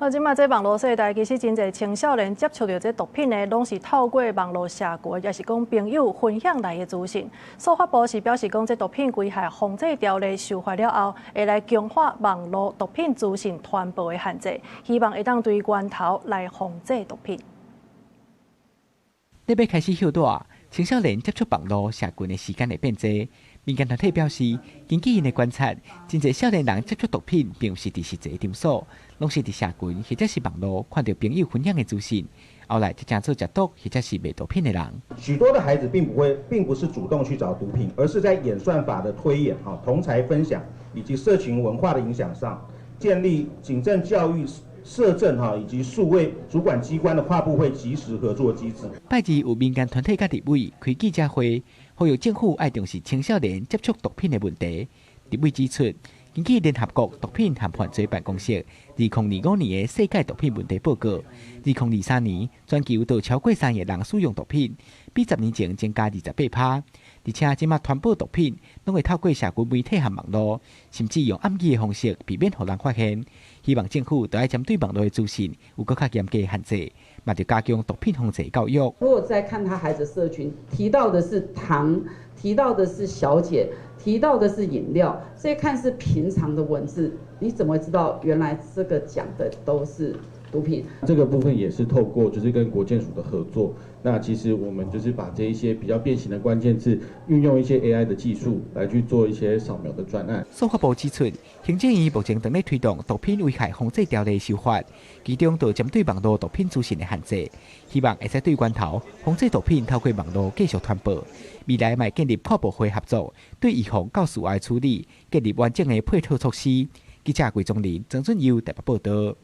好，這馬這網路世代，其實真濟青少年接觸著這毒品呢，攏是透過網路社群，抑是講朋友分享來的資訊。數發部是表示講，這毒品危害防制條例修法了後，會來強化網路毒品資訊傳播的限制，希望會當對源頭來防制毒品。咧欲開始歇大，青少年接觸網路社群的時間會變濟。民間團體表示，根據𪜶的觀察，真濟少年人接觸毒品，並毋是佇實際場所，攏是佇社群或者是網路看著朋友分享的資訊，後來才成做食毒或者是賣毒品的人。許多的孩子並不會，並不是主動去找毒品，而是在演算法的推演、哈同儕分享以及社群文化的影響上，建立警政教育、社政哈以及數位主管機關的跨部會即時合作機制。拜二有民間團體佮立委開記者會，呼籲政府愛重視青少年接觸毒品的問題。立委指出，根據聯合國毒品和犯罪辦公室2025年的世界毒品問題報告，2023年全球就超過3億人使用毒品，比10年前增加28%。而且這馬傳播毒品，攏會透過社群媒體和網路，甚至用暗語的方式，避免予人發現。希望政府著愛針對網路的資訊有閣較嚴格的限制，嘛著加強毒品防制教育。如果在看他孩子社群，提到的是糖，提到的是小姐，提到的是飲料，這些看似平常的文字，你怎麼會知道原來這個講的都是毒品？這個部分也是透過就是跟國健署的合作，那其實我們就是把這一些比較變形的關鍵字，運用一些 AI 的技術來去做一些掃描的專案。數發部指出，行政院目前正咧推動毒品危害防制條例修法，其中就針對網路毒品資訊的限制，希望會使對源頭防制毒品透過網路繼續傳播。未來嘛會建立跨部會合作，對預防到事後處理，建立完整的配套措施。記者郭宗林、曾俊佑台北報道。